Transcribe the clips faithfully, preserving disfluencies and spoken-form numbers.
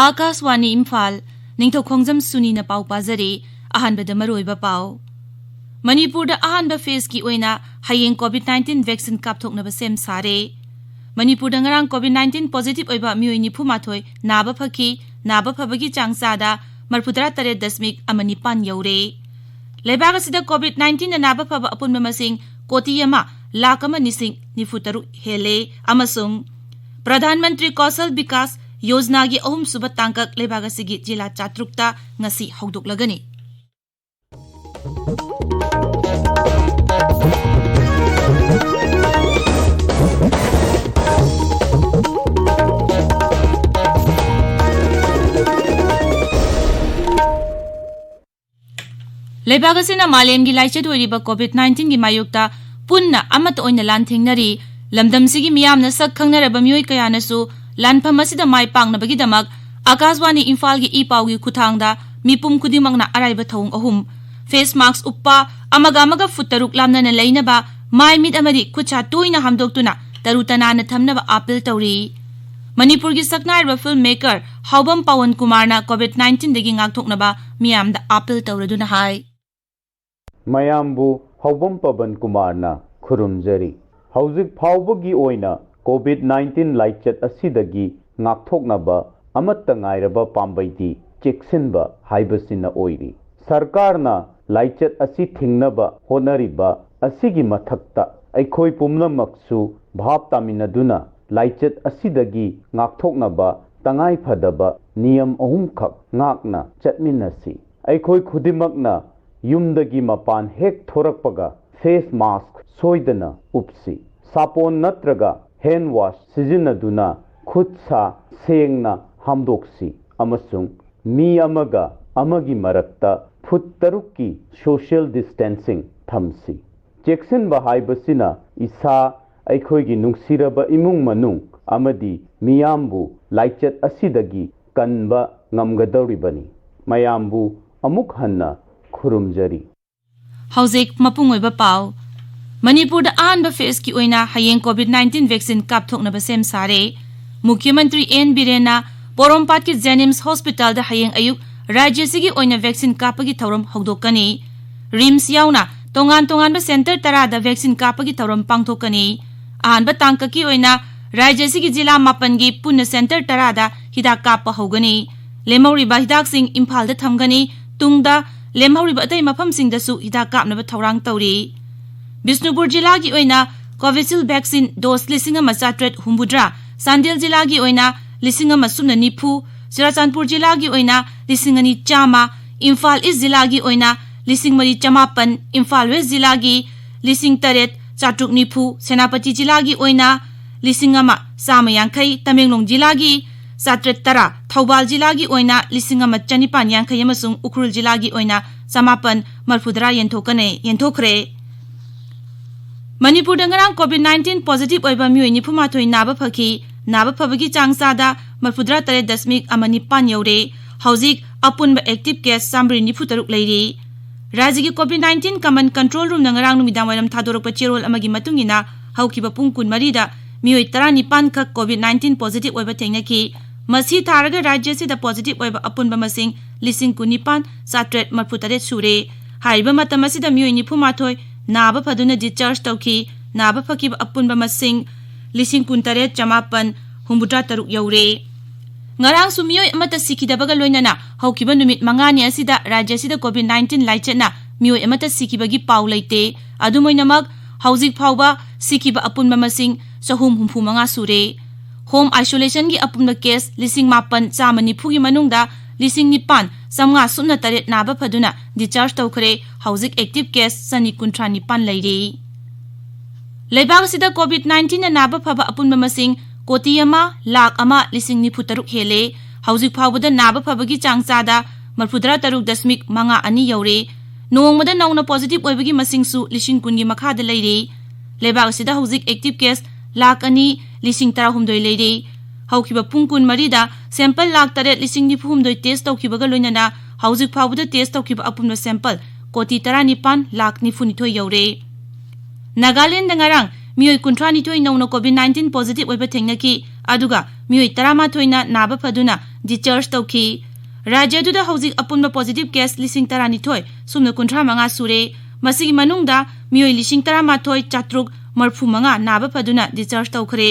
ꯑꯥꯀꯥꯁꯋꯥꯅꯤ ꯏꯝꯐꯥꯜ, ꯅꯤꯡꯊꯧꯈꯣꯡꯖꯝ ꯁꯨꯅꯤꯅ ꯄꯥꯎ ꯄꯥꯖꯔꯤ꯫ ꯑꯍꯥꯟꯕꯗ ꯃꯔꯨꯑꯣꯏꯕ ꯄꯥꯎ꯫ ꯃꯅꯤꯄꯨꯔꯗ ꯑꯍꯥꯟꯕ ꯐꯦꯖꯀꯤ ꯑꯣꯏꯅ ꯍꯌꯦꯡ ꯀꯣꯚꯤꯗ ꯅꯥꯏꯟꯇꯤꯟ ꯚꯦꯛꯁꯤꯟ ꯀꯥꯞꯊꯣꯛꯅꯕ ꯁꯦꯝ ꯁꯥꯔꯦ꯫ ꯃꯅꯤꯄꯨꯔꯗ ꯉꯔꯥꯡ ꯀꯣꯚꯤꯗ ꯅꯥꯏꯟꯇꯤꯟ ꯄꯣꯖꯤꯇꯤꯚ ꯑꯣꯏꯕ ꯃꯤꯑꯣꯏ ꯅꯤꯐꯨ ꯃꯥꯊꯣꯏ ꯅꯥꯕ ꯐꯈꯤ꯫ ꯅꯥꯕ ꯐꯕꯒꯤ ꯆꯥꯡ ꯆꯥꯗ ꯃꯔꯐꯨꯇꯔꯥ ꯇꯔꯦꯠ ꯗꯁꯃꯤꯛ ꯑꯃ ꯅꯤꯄꯥꯟ ꯌꯧꯔꯦ꯫ ꯂꯩꯕꯥꯛ ꯑꯁꯤꯗ ꯀꯣꯚꯤꯗ ꯅꯥꯏꯟꯇꯤꯟꯅ ꯅꯥꯕ ꯐꯕ ꯑꯄꯨꯟꯕ ꯃꯁꯤꯡ ꯀꯣꯇꯤ ꯑꯃ ꯂꯥꯈ ꯑꯃ ꯅꯤꯁꯤꯡ ꯅꯤꯐꯨ ꯇꯔꯨꯛ ꯍꯦꯜꯂꯦ ꯑꯃꯁꯨꯡ ꯄ꯭ꯔꯙꯥꯟ ꯃꯟꯇ꯭ꯔꯤ ꯀꯧꯁꯜ ꯕꯤꯀꯥꯁ ꯌꯣꯖꯅꯥꯒꯤ ꯑꯍꯨꯝꯁꯨꯕ ꯇꯥꯡꯀꯛ ꯂꯩꯕꯥꯛ ꯑꯁꯤꯒꯤ ꯖꯤꯂꯥ ꯆꯥꯇ꯭ꯔꯨꯛꯇ ꯉꯁꯤ ꯍꯧꯗꯣꯛꯂꯒꯅꯤ꯫ ꯂꯩꯕꯥꯛ ꯑꯁꯤꯅ ꯃꯥꯂꯦꯝꯒꯤ ꯂꯥꯏꯆꯠ ꯑꯣꯏꯔꯤꯕ ꯀꯣꯚꯤꯗ ꯅꯥꯏꯟꯇꯤꯟꯒꯤ ꯃꯥꯌꯣꯛꯇ ꯄꯨꯟꯅ ꯑꯃꯠꯇ ꯑꯣꯏꯅ ꯂꯥꯟꯊꯦꯡꯅꯔꯤ꯫ ꯂꯝꯗꯝꯁꯤꯒꯤ ꯃꯤꯌꯥꯝꯅ ꯁꯛ ꯈꯪꯅꯔꯕ ꯃꯤꯑꯣꯏ ꯀꯌꯥꯅꯁꯨ ꯂꯥꯟꯐꯝ ꯑꯁꯤꯗ ꯃꯥꯏ ꯄꯥꯛꯅꯕꯒꯤꯗꯃꯛ ꯑꯥꯀꯥꯁꯋꯥꯅꯤ ꯏꯝꯐꯥꯜꯒꯤ ꯏ ꯄꯥꯎꯒꯤ ꯈꯨꯠꯊꯥꯡꯗ ꯃꯤꯄꯨꯝ ꯈꯨꯗꯤꯡꯃꯛꯅ ꯑꯔꯥꯏꯕ ꯊꯧꯑꯣꯡ ꯑꯍꯨꯝ, ꯐꯦꯁ ꯃꯥꯁꯛ ꯎꯞꯄ, ꯑꯃꯒ ꯑꯃꯒ ꯐꯨꯠ ꯇꯔꯨꯛ ꯂꯥꯞꯅꯅ ꯂꯩꯅꯕ, ꯃꯥꯏ ꯃꯤꯠ ꯑꯃꯗꯤ ꯈꯨꯠꯁꯥ ꯇꯣꯏꯅ ꯍꯥꯝꯗꯣꯛꯇꯨꯅ ꯇꯔꯨ ꯇꯅꯥꯟꯅ ꯊꯝꯅꯕ ꯑꯥꯄꯤꯜ ꯇꯧꯔꯤ꯫ ꯃꯅꯤꯄꯨꯔꯒꯤ ꯁꯛꯅꯥꯏꯔꯕ ꯐꯤꯜꯝ ꯃꯦꯀꯔ ꯍꯥꯎꯕꯝ ꯄꯋꯟ ꯀꯨꯃꯥꯔꯅ ꯀꯣꯚꯤꯗ ꯅꯥꯏꯟꯇꯤꯟꯗꯒꯤ ꯉꯥꯛꯊꯣꯛꯅꯕ ꯃꯤꯌꯥꯝꯗ ꯑꯥꯄꯤꯜ ꯇꯧꯔꯗꯨꯅ ꯍꯥꯏ꯫ ꯃꯌꯥꯝꯕꯨ ꯍꯥꯎꯕꯝ ꯄꯕꯟ ꯀꯨꯃꯥꯔꯅ ꯈꯨꯔꯨꯝꯖꯔꯤ꯫ ꯍꯧꯖꯤꯛ ꯐꯥꯎꯕꯒꯤ ꯑꯣꯏꯅ ꯀꯣꯚꯤꯗ ꯅꯥꯏꯟꯇꯤꯟ ꯂꯥꯏꯆꯠ ꯑꯁꯤꯗꯒꯤ ꯉꯥꯛꯊꯣꯛꯅꯕ ꯑꯃꯠꯇ ꯉꯥꯏꯔꯕ ꯄꯥꯝꯕꯩꯗꯤ ꯆꯦꯛꯁꯤꯟꯕ ꯍꯥꯏꯕꯁꯤꯅ ꯑꯣꯏꯔꯤ꯫ ꯁꯔꯀꯥꯔꯅ ꯂꯥꯏꯆꯠ ꯑꯁꯤ ꯊꯤꯡꯅꯕ ꯍꯣꯠꯅꯔꯤꯕ ꯑꯁꯤꯒꯤ ꯃꯊꯛꯇ ꯑꯩꯈꯣꯏ ꯄꯨꯝꯅꯃꯛꯁꯨ ꯚꯥꯞ ꯇꯥꯃꯤꯟꯅꯗꯨꯅ ꯂꯥꯏꯆꯠ ꯑꯁꯤꯗꯒꯤ ꯉꯥꯛꯊꯣꯛꯅꯕ ꯇꯉꯥꯏ ꯐꯗꯕ ꯅꯤꯌꯝ ꯑꯍꯨꯝꯈꯛ ꯉꯥꯛꯅ ꯆꯠꯃꯤꯟꯅꯁꯤ꯫ ꯑꯩꯈꯣꯏ ꯈꯨꯗꯤꯡꯃꯛꯅ ꯌꯨꯝꯗꯒꯤ ꯃꯄꯥꯟ ꯍꯦꯛ ꯊꯣꯔꯛꯄꯒ ꯐꯦꯁ ꯃꯥꯁꯛ ꯁꯣꯏꯗꯅ ꯎꯞꯁꯤ꯫ ꯁꯥꯄꯣꯟ ꯅꯠꯇ꯭ꯔꯒ ꯍꯦꯟ ꯋꯥꯁ ꯁꯤꯖꯤꯟꯅꯗꯨꯅ ꯈꯨꯠ ꯁꯥ ꯁꯦꯡꯅ ꯍꯥꯝꯗꯣꯛꯁꯤ ꯑꯃꯁꯨꯡ ꯃꯤ ꯑꯃꯒ ꯑꯃꯒꯤ ꯃꯔꯛꯇ ꯐꯨꯠ ꯇꯔꯨꯛꯀꯤ ꯁꯣꯁꯤꯌꯦꯜ ꯗꯤꯁꯇꯦꯟꯁꯤꯡ ꯊꯝꯁꯤ꯫ ꯆꯦꯛꯁꯤꯟꯕ ꯍꯥꯏꯕꯁꯤꯅ ꯏꯁꯥ, ꯑꯩꯈꯣꯏꯒꯤ ꯅꯨꯡꯁꯤꯔꯕ ꯏꯃꯨꯡ ꯃꯅꯨꯡ ꯑꯃꯗꯤ ꯃꯤꯌꯥꯝꯕꯨ ꯂꯥꯏꯆꯠ ꯑꯁꯤꯗꯒꯤ ꯀꯟꯕ ꯉꯝꯒꯗꯧꯔꯤꯕꯅꯤ꯫ ꯃꯌꯥꯝꯕꯨ ꯑꯃꯨꯛ ꯍꯟꯅ ꯈꯨꯔꯨꯝꯖꯔꯤ꯫ ꯍꯧꯖꯤꯛ ꯃꯄꯨꯡ ꯑꯣꯏꯕ ꯄꯥꯎ꯫ ꯃꯅꯤꯄꯨꯔꯗ ꯑꯍꯥꯟꯕ ꯐꯦꯖꯀꯤ ꯑꯣꯏꯅ ꯍꯌꯦꯡ ꯀꯣꯚꯤꯗ ꯅꯥꯏꯟꯇꯤꯟ ꯚꯦꯛꯁꯤꯟ ꯀꯥꯞꯊꯣꯛꯅꯕ ꯁꯦꯝ ꯁꯥꯔꯦ꯫ ꯃꯨꯈ꯭ꯌ ꯃꯟꯇ꯭ꯔꯤ ꯑꯦꯟ ꯕꯤꯔꯦꯟꯅ ꯄꯣꯔꯣꯝꯄꯥꯠꯀꯤ ꯖꯦꯅꯤꯝꯁ ꯍꯣꯁꯄꯤꯇꯥꯜꯗ ꯍꯌꯦꯡ ꯑꯌꯨꯛ ꯔꯥꯖ꯭ꯌꯁꯤꯒꯤ ꯑꯣꯏꯅ ꯚꯦꯛꯁꯤꯟ ꯀꯥꯞꯄꯒꯤ ꯊꯧꯔꯝ ꯍꯧꯗꯣꯛꯀꯅꯤ꯫ ꯔꯤꯝꯁ ꯌꯥꯎꯅ ꯇꯣꯉꯥꯟ ꯇꯣꯉꯥꯟꯕ ꯁꯦꯟꯇꯔ ꯇꯔꯥꯗ ꯚꯦꯛꯁꯤꯟ ꯀꯥꯞꯄꯒꯤ ꯊꯧꯔꯝ ꯄꯥꯡꯊꯣꯛꯀꯅꯤ꯫ ꯑꯍꯥꯟꯕ ꯇꯥꯡꯀꯛꯀꯤ ꯑꯣꯏꯅ ꯔꯥꯖ꯭ꯌꯁꯤꯒꯤ ꯖꯤꯂꯥ ꯃꯥꯄꯟꯒꯤ ꯄꯨꯟꯅ ꯁꯦꯟꯇꯔ ꯇꯔꯥꯗ ꯍꯤꯗꯥꯛ ꯀꯥꯞꯄ ꯍꯧꯒꯅꯤ꯫ ꯂꯦꯝꯍꯧꯔꯤꯕ ꯍꯤꯗꯥꯛꯁꯤꯡ ꯏꯝꯐꯥꯜꯗ ꯊꯝꯒꯅꯤ꯫ ꯇꯨꯡꯗ ꯂꯦꯝꯍꯧꯔꯤꯕ ꯑꯇꯩ ꯃꯐꯝꯁꯤꯡꯗꯁꯨ ꯍꯤꯗꯥꯛ ꯀꯥꯞꯅꯕ ꯊꯧꯔꯥꯡ ꯇꯧꯔꯤ꯫ ꯕꯤꯁꯅꯨꯄꯨꯔ ꯖꯤꯂꯥꯒꯤ ꯑꯣꯏꯅ ꯀꯣꯚꯤꯁꯤꯜ ꯚꯦꯛꯁꯤꯟ ꯗꯣꯁ ꯂꯤꯁꯤꯡ ꯑꯃ ꯆꯥꯇ꯭ꯔꯦꯠ ꯍꯨꯝꯐꯨꯇꯔꯥ, ꯆꯥꯟꯗꯦꯜ ꯖꯤꯂꯥꯒꯤ ꯑꯣꯏꯅ ꯂꯤꯁꯤꯡ ꯑꯃ ꯁꯨꯞꯅ ꯅꯤꯐꯨ, ꯆꯨꯔꯥꯆꯥꯟꯄꯨꯔ ꯖꯤꯂꯥꯒꯤ ꯑꯣꯏꯅ ꯂꯤꯁꯤꯡ ꯑꯅꯤ ꯆꯥꯝꯃ, ꯏꯝꯐꯥꯜ ꯏꯁ ꯖꯤꯂꯥꯒꯤ ꯑꯣꯏꯅ ꯂꯤꯁꯤꯡ ꯃꯔꯤ ꯆꯃꯥꯄꯟ, ꯏꯝꯐꯥꯜ ꯋꯦꯁ ꯖꯤꯂꯥꯒꯤ ꯂꯤꯁꯤꯡ ꯇꯔꯦꯠ ꯆꯥꯇ꯭ꯔꯨꯛ ꯅꯤꯐꯨ, ꯁꯦꯅꯥꯄꯇꯤ ꯖꯤꯂꯥꯒꯤ ꯑꯣꯏꯅ ꯂꯤꯁꯤꯡ ꯑꯃ ꯆꯥꯝꯃ ꯌꯥꯡꯈꯩ, ꯇꯃꯦꯡꯂꯣꯡ ꯖꯤꯂꯥꯒꯤ ꯆꯥꯇ꯭ꯔꯦꯠ ꯇꯔꯥ, ꯊꯧꯕꯥꯜ ꯖꯤꯂꯥꯒꯤ ꯑꯣꯏꯅ ꯂꯤꯁꯤꯡ ꯑꯃ ꯆꯅꯤꯄꯥꯟ ꯌꯥꯡꯈꯩ ꯑꯃꯁꯨꯡ ꯎꯈ꯭ꯔꯨꯜ ꯖꯤꯂꯥꯒꯤ ꯑꯣꯏꯅ ꯆꯃꯥꯄꯟ ꯃꯔꯐꯨꯇꯔꯥ ꯌꯦꯟꯊꯣꯛꯀꯅꯤ, ꯌꯦꯟꯊꯣꯛꯈ꯭ꯔꯦ꯫ ꯃꯅꯤꯄꯨꯔꯗ ꯉꯔꯥꯡ ꯀꯣꯚꯤꯗ ꯅꯥꯏꯟꯇꯤꯟ ꯄꯣꯖꯤꯇꯤꯚ ꯑꯣꯏꯕ ꯃꯤꯑꯣꯏ ꯅꯤꯐꯨꯃꯥꯊꯣꯏ ꯅꯥꯕ ꯐꯈꯤ꯫ ꯅꯥꯕ ꯐꯕꯒꯤ ꯆꯥꯡ ꯆꯥꯗ ꯃꯔꯐꯨꯇꯔꯥ ꯇꯔꯦꯠ ꯗꯁꯃꯤꯛ ꯑꯃ ꯅꯤꯄꯥꯟ ꯌꯧꯔꯦ꯫ ꯍꯧꯖꯤꯛ ꯑꯄꯨꯟꯕ ꯑꯦꯛꯇꯤꯚ ꯀꯦꯁ ꯆꯥꯃꯔꯤ ꯅꯤꯐꯨ ꯇꯔꯨꯛ ꯂꯩꯔꯤ꯫ ꯔꯥꯖ꯭ꯌꯒꯤ ꯀꯣꯚꯤꯗ ꯅꯥꯏꯟꯇꯤꯟ ꯀꯃꯟ ꯀꯟꯇ꯭ꯔꯣꯜ ꯔꯨꯝꯅ ꯉꯔꯥꯡ ꯅꯨꯃꯤꯗꯥꯡ ꯋꯥꯏꯔꯝ ꯊꯥꯗꯣꯔꯛꯄ ꯆꯦꯔꯣꯜ ꯑꯃꯒꯤ ꯃꯇꯨꯡ ꯏꯟꯅ, ꯍꯧꯈꯤꯕ ꯄꯨꯡ ꯀꯨꯟꯃꯔꯤꯗ ꯃꯤꯑꯣꯏ ꯇꯔꯥꯅꯤꯄꯥꯟ ꯈꯛ ꯀꯣꯚꯤꯗ ꯅꯥꯏꯟꯇꯤꯟ ꯄꯣꯖꯤꯇꯤꯚ ꯑꯣꯏꯕ ꯊꯦꯡꯅꯈꯤ꯫ ꯃꯁꯤ ꯊꯥꯔꯒ ꯔꯥꯖ꯭ꯌ ꯑꯁꯤꯗ ꯄꯣꯖꯤꯇꯤꯚ ꯑꯣꯏꯕ ꯑꯄꯨꯟꯕ ꯃꯁꯤꯡ ꯂꯤꯁꯤꯡ ꯀꯨꯟꯅꯤꯄꯥꯟ ꯆꯥꯇ꯭ꯔꯦꯠ ꯃꯔꯐꯨꯇꯔꯦꯠ ꯁꯨꯔꯦ꯫ ꯍꯥꯏꯔꯤꯕ ꯃꯇꯝ ꯑꯁꯤꯗ ꯃꯤꯑꯣꯏ ꯅꯤꯐꯨꯃꯥꯊꯣꯏ ꯅꯥꯕ ꯐꯗꯨꯅ ꯗꯤꯁꯆꯥꯔꯖ ꯇꯧꯈꯤ꯫ ꯅꯥꯕ ꯐꯈꯤꯕ ꯑꯄꯨꯟꯕ ꯃꯁꯤꯡ ꯂꯤꯁꯤꯡ ꯀꯨꯟꯇꯔꯦꯠ ꯆꯃꯥꯄꯟ ꯍꯨꯝꯐꯨꯇꯔꯥ ꯇꯔꯨꯛ ꯌꯧꯔꯦ꯫ ꯉꯔꯥꯡꯁꯨ ꯃꯤꯑꯣꯏ ꯑꯃꯠꯇ ꯁꯤꯈꯤꯗꯕꯒ ꯂꯣꯏꯅꯅ ꯍꯧꯈꯤꯕ ꯅꯨꯃꯤꯠ ꯃꯉꯥꯅꯤ ꯑꯁꯤꯗ ꯔꯥꯖ꯭ꯌ ꯑꯁꯤꯗ ꯀꯣꯚꯤꯗ ꯅꯥꯏꯟꯇꯤꯟ ꯂꯥꯏꯆꯠꯅ ꯃꯤꯑꯣꯏ ꯑꯃꯠꯇ ꯁꯤꯈꯤꯕꯒꯤ ꯄꯥꯎ ꯂꯩꯇꯦ꯫ ꯑꯗꯨꯝ ꯑꯣꯏꯅꯃꯛ, ꯍꯧꯖꯤꯛ ꯐꯥꯎꯕ ꯁꯤꯈꯤꯕ ꯑꯄꯨꯟꯕ ꯃꯁꯤꯡ ꯆꯍꯨꯝ ꯍꯨꯝꯐꯨ ꯃꯉꯥ ꯁꯨꯔꯦ꯫ ꯍꯣꯝ ꯑꯥꯏꯁꯣꯂꯦꯁꯟꯒꯤ ꯑꯄꯨꯟꯕ ꯀꯦꯁ ꯂꯤꯁꯤꯡ ꯃꯥꯄꯟ ꯆꯥꯝꯃ ꯅꯤꯐꯨꯒꯤ ꯃꯅꯨꯡꯗ ꯂꯤꯁꯤꯡ ꯅꯤꯄꯥꯟ ꯆꯥꯝꯃꯉꯥ ꯁꯨꯞꯅ ꯇꯔꯦꯠ ꯅꯥꯕ ꯐꯗꯨꯅ ꯗꯤꯁꯆꯥꯔꯖ ꯇꯧꯈ꯭ꯔꯦ꯫ ꯍꯧꯖꯤꯛ ꯑꯦꯛꯇꯤꯚ ꯀꯦꯁ ꯆꯅꯤ ꯀꯨꯟꯊ꯭ꯔꯥ ꯅꯤꯄꯥꯟ ꯂꯩꯔꯤ꯫ ꯂꯩꯕꯥꯛ ꯑꯁꯤꯗ ꯀꯣꯚꯤꯗ ꯅꯥꯏꯟꯇꯤꯟꯅ ꯅꯥꯕ ꯐꯕ ꯑꯄꯨꯟꯕ ꯃꯁꯤꯡ ꯀꯣꯇꯤ ꯑꯃ ꯂꯥꯈ ꯑꯃ ꯂꯤꯁꯤꯡ ꯅꯤꯐꯨ ꯇꯔꯨꯛ ꯍꯦꯜꯂꯦ꯫ ꯍꯧꯖꯤꯛ ꯐꯥꯎꯕꯗ ꯅꯥꯕ ꯐꯕꯒꯤ ꯆꯥꯡ ꯆꯥꯗ ꯃꯔꯐꯨꯇꯔꯥ ꯇꯔꯨꯛ ꯗꯁꯃꯤꯛ ꯃꯉꯥ ꯑꯅꯤ ꯌꯧꯔꯦ꯫ ꯅꯣꯡꯃꯗ ꯅꯧꯅ ꯄꯣꯖꯤꯇꯤꯚ ꯑꯣꯏꯕꯒꯤ ꯃꯁꯤꯡꯁꯨ ꯂꯤꯁꯤꯡ ꯀꯨꯟꯒꯤ ꯃꯈꯥꯗ ꯂꯩꯔꯦ꯫ ꯂꯩꯕꯥꯛ ꯑꯁꯤꯗ ꯍꯧꯖꯤꯛ ꯑꯦꯛꯇꯤꯚ ꯀꯦꯁ ꯂꯥꯈ ꯑꯅꯤ ꯂꯤꯁꯤꯡ ꯇꯔꯥꯍꯨꯝꯗꯣꯏ ꯂꯩꯔꯦ꯫ ꯍꯧꯈꯤꯕ ꯄꯨꯡ ꯀꯨꯟꯃꯔꯤꯗ sample ꯂꯥꯈ ꯇꯔꯦꯠ ꯂꯤꯁꯤꯡ ꯅꯤꯐꯨ ꯍꯨꯝꯗꯣꯏ test ꯇꯧꯈꯤꯕꯒ ꯂꯣꯏꯅꯅ ꯍꯧꯖꯤꯛ ꯐꯥꯎꯕꯗ test ꯇꯧꯈꯤꯕ ꯑꯄꯨꯟꯕ sample ꯀꯣꯇꯤ ꯇꯔꯥꯅꯤꯄꯥꯟ ꯂꯥꯈ ꯅꯤꯐꯨꯅꯤꯊꯣꯏ ꯌꯧꯔꯦ꯫ ꯅꯥꯒꯥꯂꯦꯟꯗ ꯉꯔꯥꯡ ꯃꯤꯑꯣꯏ ꯀꯨꯟꯊ꯭ꯔꯥꯅꯤꯊꯣꯏ ꯅꯧꯅ COVID nineteen positive ꯑꯣꯏꯕ ꯊꯦꯡꯅꯈꯤ, ꯑꯗꯨꯒ ꯃꯤꯑꯣꯏ ꯇꯔꯥꯃꯥꯊꯣꯏꯅ ꯅꯥꯕ ꯐꯗꯨꯅ discharge ꯇꯧꯈꯤ꯫ ꯔꯥꯖ꯭ꯌ ꯑꯗꯨꯗ ꯍꯧꯖꯤꯛ ꯑꯄꯨꯟꯕ positive case ꯂꯤꯁꯤꯡ ꯇꯔꯥꯅꯤꯊꯣꯏ ꯁꯨꯞꯅ ꯀꯨꯟꯊ꯭ꯔꯥ ꯃꯉꯥ ꯁꯨꯔꯦ꯫ ꯃꯁꯤꯒꯤ ꯃꯅꯨꯡꯗ ꯃꯤꯑꯣꯏ ꯂꯤꯁꯤꯡ ꯇꯔꯥꯃꯥꯊꯣꯏ ꯆꯥꯇ꯭ꯔꯨꯛ ꯃꯔꯤꯐꯨ ꯃꯉꯥ ꯅꯥꯕ ꯐꯗꯨꯅ discharge ꯇꯧꯈ꯭ꯔꯦ꯫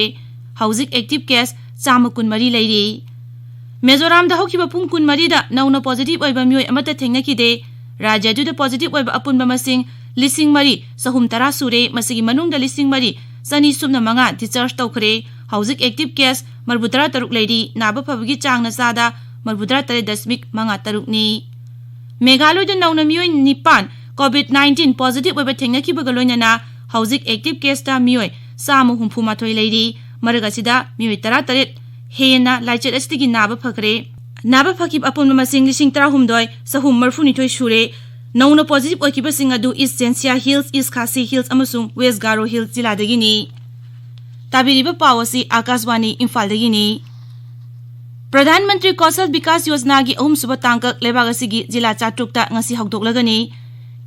ꯍꯧꯖꯤꯛ active case ꯆꯥꯝꯃ ꯀꯨꯟꯃꯔꯤ ꯂꯩꯔꯤ꯫ ꯃꯤꯖꯣꯔꯥꯝꯗ ꯍꯧꯈꯤꯕ ꯄꯨꯡ ꯀꯨꯟꯃꯔꯤꯗ ꯅꯧꯅ positive ꯑꯣꯏꯕ ꯃꯤꯑꯣꯏ ꯑꯃꯠꯇ ꯊꯦꯡꯅꯈꯤꯗꯦ꯫ ꯔꯥꯖ꯭ꯌ ꯑꯗꯨꯗ positive ꯑꯣꯏꯕ ꯑꯄꯨꯟꯕ ꯃꯁꯤꯡ ꯂꯤꯁꯤꯡ ꯃꯔꯤ ꯆꯍꯨꯝ ꯇꯔꯥ ꯁꯨꯔꯦ꯫ ꯃꯁꯤꯒꯤ ꯃꯅꯨꯡꯗ ꯂꯤꯁꯤꯡ ꯃꯔꯤ ꯆꯅꯤ ꯁꯨꯞꯅ ꯃꯉꯥ discharge ꯇꯧꯈ꯭ꯔꯦ꯫ ꯍꯧꯖꯤꯛ active case ꯃꯔꯤꯐꯨꯇꯔꯥ ꯇꯔꯨꯛ ꯂꯩꯔꯤ꯫ ꯅꯥꯕ ꯐꯕꯒꯤ ꯆꯥꯡꯅ ꯆꯥꯗ ꯃꯔꯤꯐꯨꯇꯔꯥ ꯇꯔꯦꯠ ꯗꯁꯃꯤꯛ ꯃꯉꯥ ꯇꯔꯨꯛꯅꯤ꯫ ꯃꯦꯘꯥꯂꯣꯏꯗ ꯅꯧꯅ ꯃꯤꯑꯣꯏ ꯅꯤꯄꯥꯟ COVID nineteen positive ꯑꯣꯏꯕ ꯊꯦꯡꯅꯈꯤꯕꯒ ꯂꯣꯏꯅꯅ ꯍꯧꯖꯤꯛ active caseꯇ ꯃꯤꯑꯣꯏ ꯆꯥꯝꯃ ꯍꯨꯝꯐꯨ ꯃꯥꯊꯣꯏ ꯂꯩꯔꯤ꯫ ꯃꯔꯛ ꯑꯁꯤꯗ ꯃꯤꯑꯣꯏ ꯇꯔꯥ ꯇꯔꯦꯠ ꯍꯦꯟꯅ ꯂꯥꯏꯆꯠ ꯑꯁꯤꯗꯒꯤ ꯅꯥꯕ ꯐꯈ꯭ꯔꯦ꯫ ꯅꯥꯕ ꯐꯈꯤꯕ ꯑꯄꯨꯟꯕ ꯃꯁꯤꯡ ꯂꯤꯁꯤꯡ ꯇꯔꯥꯍꯨꯝꯗꯣꯏ ꯆꯍꯨꯝ ꯃꯔꯤꯐꯨꯅꯤꯊꯣꯏ ꯁꯨꯔꯦ꯫ ꯅꯧꯅ positive ꯑꯣꯏꯈꯤꯕꯁꯤꯡ ꯑꯗꯨ East Jaintia Hills, East Khasi Hills ꯑꯃꯁꯨꯡ West Garo Hills ꯖꯤꯂꯥꯗꯒꯤꯅꯤ꯫ ꯇꯥꯕꯤꯔꯤꯕ ꯄꯥꯎ ꯑꯁꯤ ꯑꯥꯀꯥꯁꯕꯥꯅꯤ ꯏꯝꯐꯥꯜꯗꯒꯤꯅꯤ꯫ ꯄ꯭ꯔꯙꯥꯟ ꯃꯟꯇ꯭ꯔꯤ ꯀꯧꯁꯜ ꯕꯤꯀꯥꯁ ꯌꯣꯖꯅꯥꯒꯤ ꯑꯍꯨꯝꯁꯨꯕ ꯇꯥꯡꯀꯛ ꯂꯩꯕꯥꯛ ꯑꯁꯤꯒꯤ ꯖꯤꯂꯥ ꯆꯥꯇ꯭ꯔꯨꯛꯇ ꯉꯁꯤ ꯍꯧꯗꯣꯛꯂꯒꯅꯤ꯫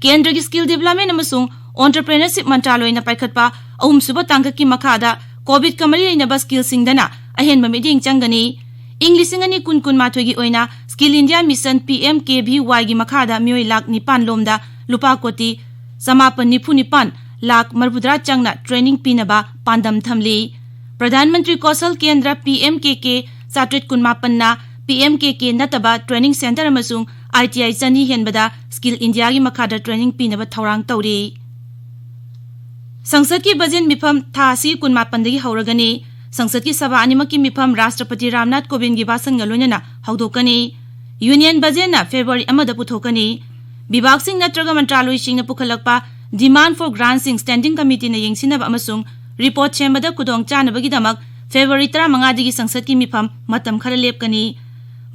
ꯀꯦꯟꯗ꯭ꯔꯒꯤ Skill Development ꯑꯃꯁꯨꯡ Entrepreneurship ꯃꯟꯇ꯭ꯔꯥꯂꯣꯏꯅ ꯄꯥꯏꯈꯠꯄ ꯑꯍꯨꯝꯁꯨꯕ ꯇꯥꯡꯀꯛꯀꯤ ꯃꯈꯥꯗ COVIDꯀ ꯃꯔꯤ ꯂꯩꯅꯕ skillꯁꯤꯡꯗꯅ ꯑꯍꯦꯟꯕ ꯃꯤꯠꯌꯦꯡ ꯆꯪꯒꯅꯤ꯫ ꯏꯪ ꯂꯤꯁꯤꯡ ꯑꯅꯤ ꯀꯨꯟ ꯀꯨꯟꯃꯥꯊꯣꯏꯒꯤ ꯑꯣꯏꯅ Skill India Mission PMKVYꯒꯤ ꯃꯈꯥꯗ ꯃꯤꯑꯣꯏ ꯂꯥꯈ ꯅꯤꯄꯥꯟ ꯂꯣꯝꯗ ꯂꯨꯄꯥ ꯀꯣꯇꯤ ꯆꯃꯥꯄꯟ ꯅꯤꯐꯨ ꯅꯤꯄꯥꯟ ꯂꯥꯈ ꯃꯔꯤꯐꯨꯇꯔꯥ ꯆꯪꯅ training ꯄꯤꯅꯕ ꯄꯥꯟꯗꯝ ꯊꯝꯂꯤ꯫ ꯄ꯭ꯔꯙꯥꯟ ꯃꯟꯇ꯭ꯔꯤ ꯀꯧꯁꯜ ꯀꯦꯟꯗ꯭ꯔ PMKK ꯆꯥꯇ꯭ꯔꯦꯠ ꯀꯨꯟꯃꯥꯄꯟꯅ PMKK ꯅꯠꯇꯕ training centre ꯑꯃꯁꯨꯡ ITI ꯆꯅꯤ ꯍꯦꯟꯕꯗ Skill Indiaꯒꯤ ꯃꯈꯥꯗ training ꯄꯤꯅꯕ ꯊꯧꯔꯥꯡ ꯇꯧꯔꯤ꯫ ꯁꯪꯁꯠꯀꯤ ꯕꯖꯦꯠ ꯃꯤꯐꯝ ꯊꯥ ꯑꯁꯤꯒꯤ ꯀꯨꯟꯃꯥꯄꯟꯗꯒꯤ ꯍꯧꯔꯒꯅꯤ꯫ ꯁꯪꯁꯠꯀꯤ ꯁꯚꯥ ꯑꯅꯤꯃꯛꯀꯤ ꯃꯤꯐꯝ ꯔꯥꯁꯇ꯭ꯔꯄꯇꯤ ꯔꯥꯝꯅꯥꯊ ꯀꯣꯕꯤꯟꯗꯒꯤ ꯚꯥꯁꯟꯒ ꯂꯣꯏꯅꯅ ꯍꯧꯗꯣꯛꯀꯅꯤ꯫ Union budgetꯅ February ꯑꯃꯗ ꯄꯨꯊꯣꯛꯀꯅꯤ꯫ ꯕꯤꯚꯥꯒꯁꯤꯡ ꯅꯠꯇ꯭ꯔꯒ ꯃꯟꯇ꯭ꯔꯥꯂꯣꯏꯁꯤꯡꯅ ꯄꯨꯈꯠꯂꯛꯄ demand for grantꯁꯤꯡ Standing Committeeꯅ ꯌꯦꯡꯁꯤꯟꯅꯕ ꯑꯃꯁꯨꯡ report ꯁꯦꯝꯕꯗ ꯈꯨꯗꯣꯡ ꯆꯥꯅꯕꯒꯤꯗꯃꯛ February ꯇꯔꯥꯃꯉꯥꯗꯒꯤ ꯁꯪꯁꯠꯀꯤ ꯃꯤꯐꯝ ꯃꯇꯝ ꯈꯔ ꯂꯦꯞꯀꯅꯤ꯫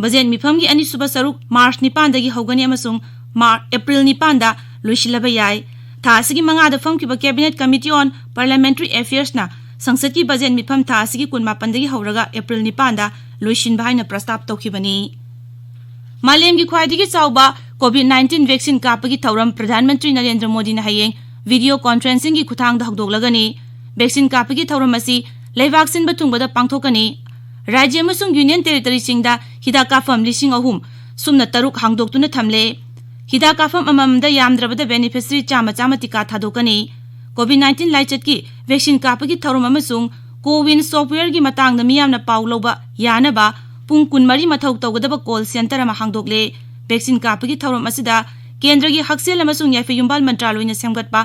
ꯕꯖꯦꯠ ꯃꯤꯐꯝꯒꯤ ꯑꯅꯤꯁꯨꯕ ꯁꯔꯨꯛ March ꯅꯤꯄꯥꯟꯗꯒꯤ ꯍꯧꯒꯅꯤ ꯑꯃꯁꯨꯡ Mar-, April ꯅꯤꯄꯥꯟꯗ ꯂꯣꯏꯁꯤꯜꯂꯕ ꯌꯥꯏ꯫ ꯊꯥ ꯑꯁꯤꯒꯤ ꯃꯉꯥꯗ ꯐꯝꯈꯤꯕ Cabinet Committee on Parliamentary Affairsꯅ ꯁꯪꯁꯠꯀꯤ ꯕꯖꯦꯠ ꯃꯤꯐꯝ ꯊꯥ ꯑꯁꯤꯒꯤ ꯀꯨꯟꯃꯥꯄꯟꯗꯒꯤ ꯍꯧꯔꯒ ꯑꯦꯄ꯭ꯔꯤꯜ ꯅꯤꯄꯥꯟꯗ ꯂꯣꯏꯁꯤꯟꯕ ꯍꯥꯏꯅ ꯄ꯭ꯔꯁꯇꯥꯞ ꯇꯧꯈꯤꯕꯅꯤ꯫ ꯃꯥꯂꯦꯝꯒꯤ ꯈ꯭ꯋꯥꯏꯗꯒꯤ ꯆꯥꯎꯕ COVID nineteen vaccine ꯀꯥꯞꯄꯒꯤ ꯊꯧꯔꯝ ꯄ꯭ꯔꯙꯥꯟ ꯃꯟꯇ꯭ꯔꯤ ꯅꯔꯦꯟꯗ꯭ꯔ ꯃꯣꯗꯤꯅ ꯍꯌꯦꯡ video conferencingꯒꯤ ꯈꯨꯊꯥꯡꯗ ꯍꯧꯗꯣꯛꯂꯒꯅꯤ꯫ Vaccine ꯀꯥꯞꯄꯒꯤ ꯊꯧꯔꯝ ꯑꯁꯤ ꯂꯩꯕꯥꯛ ꯁꯤꯟꯕ ꯊꯨꯡꯕꯗ ꯄꯥꯡꯊꯣꯛꯀꯅꯤ꯫ ꯔꯥꯖ꯭ꯌ ꯑꯃꯁꯨꯡ Union Territoryꯁꯤꯡꯗ ꯍꯤꯗꯥꯛ ꯀꯥꯞꯐꯝ ꯂꯤꯁꯤꯡ ꯑꯍꯨꯝ ꯁꯨꯞꯅ ꯇꯔꯨꯛ ꯍꯥꯡꯗꯣꯛꯇꯨꯅ ꯊꯝꯂꯦ꯫ ꯍꯤꯗꯥꯛ ꯀꯥꯞꯐꯝ ꯑꯃꯃꯝꯗ ꯌꯥꯝꯗ꯭ꯔꯕꯗ beneficiary ꯆꯥꯝꯃ ꯆꯥꯝꯃ ꯇꯤꯀꯥ ꯊꯥꯗꯣꯛꯀꯅꯤ꯫ COVID nineteen ꯂꯥꯏꯆꯠꯀꯤ vaccine ꯀꯥꯞꯄꯒꯤ ꯊꯧꯔꯝ ꯑꯃꯁꯨꯡ CoWIN softwareꯒꯤ ꯃꯇꯥꯡꯗ ꯃꯤꯌꯥꯝꯅ ꯄꯥꯎ ꯂꯧꯕ ꯌꯥꯅꯕ ꯄꯨꯡ ꯀꯨꯟꯃꯔꯤ ꯃꯊꯧ ꯇꯧꯒꯗꯕ call center ꯑꯃ ꯍꯥꯡꯗꯣꯛꯂꯦ꯫ Vaccine ꯀꯥꯞꯄꯒꯤ ꯊꯧꯔꯝ ꯑꯁꯤꯗ ꯀꯦꯟꯗ꯭ꯔꯒꯤ ꯍꯛꯁꯦꯜ ꯑꯃꯁꯨꯡ ꯌꯥꯏꯐ ꯌꯨꯝꯕꯥꯜ ꯃꯟꯇ꯭ꯔꯥꯂꯣꯏꯅ ꯁꯦꯝꯒꯠꯄ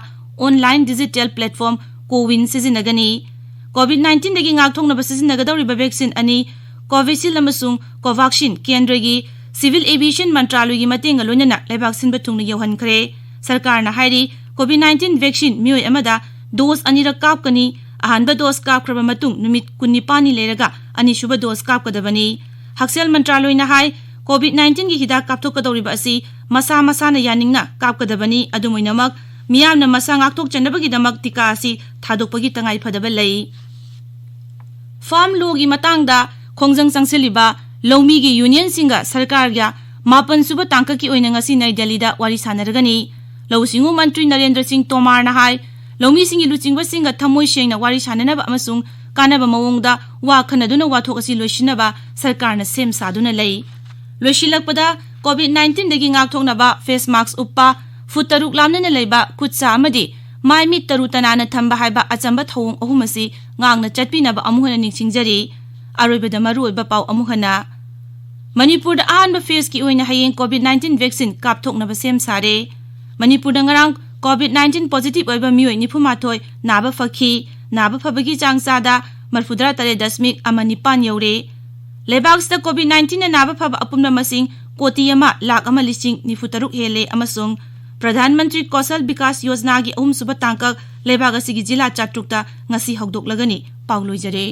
online digital platform CoWIN ꯁꯤꯖꯤꯟꯅꯒꯅꯤ꯫ COVID nineteenꯗꯒꯤ ꯉꯥꯛꯊꯣꯛꯅꯕ ꯁꯤꯖꯤꯟꯅꯒꯗꯧꯔꯤꯕ vaccine ꯑꯅꯤ Covishield ꯑꯃꯁꯨꯡ Covaxin ꯀꯦꯟꯗ꯭ꯔꯒꯤ Civil Aviation ꯃꯟꯇ꯭ꯔꯥꯂꯣꯏꯒꯤ ꯃꯇꯦꯡꯒ ꯂꯣꯏꯅꯅ ꯂꯩꯕꯥꯛ ꯁꯤꯟꯕ ꯊꯨꯡꯅ ꯌꯧꯍꯟꯈ꯭ꯔꯦ꯫ ꯁꯔꯀꯥꯔꯅ ꯍꯥꯏꯔꯤ, COVID nineteen vaccine ꯃꯤꯑꯣꯏ ꯑꯃꯗ dose ꯑꯅꯤꯔꯛ ꯀꯥꯞꯀꯅꯤ꯫ ꯑꯍꯥꯟꯕ dose ꯀꯥꯞꯈ꯭ꯔꯕ ꯃꯇꯨꯡ ꯅꯨꯃꯤꯠ ꯀꯨꯟꯅꯤꯄꯥꯟꯅꯤ ꯂꯩꯔꯒ ꯑꯅꯤꯁꯨꯕ dose ꯀꯥꯞꯀꯗꯕꯅꯤ꯫ ꯍꯛꯁꯦꯜ ꯃꯟꯇ꯭ꯔꯥꯂꯣꯏꯅ ꯍꯥꯏ, COVID nineteenꯒꯤ ꯍꯤꯗꯥꯛ ꯀꯥꯞꯊꯣꯛꯀꯗꯧꯔꯤꯕ ꯑꯁꯤ ꯃꯁꯥ ꯃꯁꯥꯅ ꯌꯥꯅꯤꯡꯅ ꯀꯥꯞꯀꯗꯕꯅꯤ꯫ ꯑꯗꯨꯝ ꯑꯣꯏꯅꯃꯛ, ꯃꯤꯌꯥꯝꯅ ꯃꯁꯥ ꯉꯥꯛꯊꯣꯛꯆꯅꯕꯒꯤꯗꯃꯛ ꯇꯤꯀꯥ ꯑꯁꯤ ꯊꯥꯗꯣꯛꯄꯒꯤ ꯇꯉꯥꯏ ꯐꯗꯕ ꯂꯩ꯫ Farm lawꯒꯤ ꯃꯇꯥꯡꯗ ꯈꯣꯡꯖꯪ ꯆꯪꯁꯤꯜꯂꯤꯕ ꯂꯧꯃꯤꯒꯤ unionꯁꯤꯡꯒ ꯁꯔꯀꯥꯔꯒ ꯃꯥꯄꯟ ꯁꯨꯕ ꯇꯥꯡꯀꯛꯀꯤ ꯑꯣꯏꯅ ꯉꯁꯤ ꯅꯩ ꯗꯦꯜꯂꯤꯗ ꯋꯥꯔꯤ ꯁꯥꯟꯅꯔꯒꯅꯤ꯫ ꯂꯧꯎ ꯁꯤꯡꯎ ꯃꯟꯇ꯭ꯔꯤ ꯅꯔꯦꯟꯗ꯭ꯔ ꯁꯤꯡ ꯇꯣꯃꯥꯔꯅ ꯍꯥꯏ, ꯂꯧꯃꯤꯁꯤꯡꯒꯤ ꯂꯨꯆꯤꯡꯕꯁꯤꯡꯒ ꯊꯃꯣꯏ ꯁꯦꯡꯅ ꯋꯥꯔꯤ ꯁꯥꯟꯅꯅꯕ ꯑꯃꯁꯨꯡ ꯀꯥꯟꯅꯕ ꯃꯑꯣꯡꯗ ꯋꯥ ꯈꯟꯅꯗꯨꯅ ꯋꯥꯊꯣꯛ ꯑꯁꯤ ꯂꯣꯏꯁꯤꯟꯅꯕ ꯁꯔꯀꯥꯔꯅ ꯁꯦꯝ ꯁꯥꯗꯨꯅ ꯂꯩ꯫ ꯂꯣꯏꯁꯤꯜꯂꯛꯄꯗ, COVID nineteenꯗꯒꯤ ꯉꯥꯛꯊꯣꯛꯅꯕ face mask ꯎꯞꯄ, ꯐꯨꯠ ꯇꯔꯨꯛ ꯂꯥꯞꯅꯅ ꯂꯩꯕ ꯈꯨꯠ ꯁꯥ ꯑꯃꯗꯤ ꯃꯥꯏ ꯃꯤꯠ ꯇꯔꯨ ꯇꯅꯥꯟꯅ ꯊꯝꯕ ꯍꯥꯏꯕ ꯑꯆꯝꯕ ꯊꯧꯑꯣꯡ ꯑꯍꯨꯝ ꯑꯁꯤ ꯉꯥꯛꯅ ꯆꯠꯄꯤꯅꯕ ꯑꯃꯨꯛ ꯍꯟꯅ ꯅꯤꯡꯁꯤꯡꯖꯔꯤ꯫ ꯑꯔꯣꯏꯕꯗ ꯃꯔꯨꯑꯣꯏꯕ ꯄꯥꯎ ꯑꯃꯨꯛ ꯍꯟꯅ꯫ ꯃꯅꯤꯄꯨꯔꯗ ꯑꯍꯥꯟꯕ phaseꯀꯤ ꯑꯣꯏꯅ ꯍꯌꯦꯡ COVID nineteen vaccine ꯀꯥꯞꯊꯣꯛꯅꯕ ꯁꯦꯝ ꯁꯥꯔꯦ꯫ ꯃꯅꯤꯄꯨꯔꯗ ꯉꯔꯥꯡ COVID nineteen positive ꯑꯣꯏꯕ ꯃꯤꯑꯣꯏ ꯅꯤꯐꯨ ꯃꯥꯊꯣꯏ ꯅꯥꯕ ꯐꯈꯤ꯫ ꯅꯥꯕ ꯐꯕꯒꯤ ꯆꯥꯡ ꯆꯥꯗ ꯃꯔꯐꯨꯇꯔꯥ ꯇꯔꯦꯠ ꯗꯁꯃꯤꯛ ꯑꯃ ꯅꯤꯄꯥꯟ ꯌꯧꯔꯦ꯫ ꯂꯩꯕꯥꯛꯁꯤꯗ COVID nineteenꯅ ꯅꯥꯕ ꯐꯕ ꯑꯄꯨꯟꯕ ꯃꯁꯤꯡ ꯀꯣꯇꯤ ꯑꯃ ꯂꯥꯈ ꯑꯃ ꯂꯤꯁꯤꯡ ꯅꯤꯐꯨ ꯇꯔꯨꯛ ꯍꯦꯜꯂꯦ ꯑꯃꯁꯨꯡ ꯄ꯭ꯔꯙꯥꯟ ꯃꯟꯇ꯭ꯔꯤ ꯀꯧꯁꯜ ꯕꯤꯀꯥꯁ ꯌꯣꯖꯅꯥꯒꯤ ꯑꯍꯨꯝꯁꯨꯕ ꯇꯥꯡꯀꯛ ꯂꯩꯕꯥꯛ ꯑꯁꯤꯒꯤ ꯖꯤꯂꯥ ꯆꯥꯇ꯭ꯔꯨꯛꯇ ꯉꯁꯤ ꯍꯧꯗꯣꯛꯂꯒꯅꯤ꯫ ꯄꯥꯎ ꯂꯣꯏꯖꯔꯦ꯫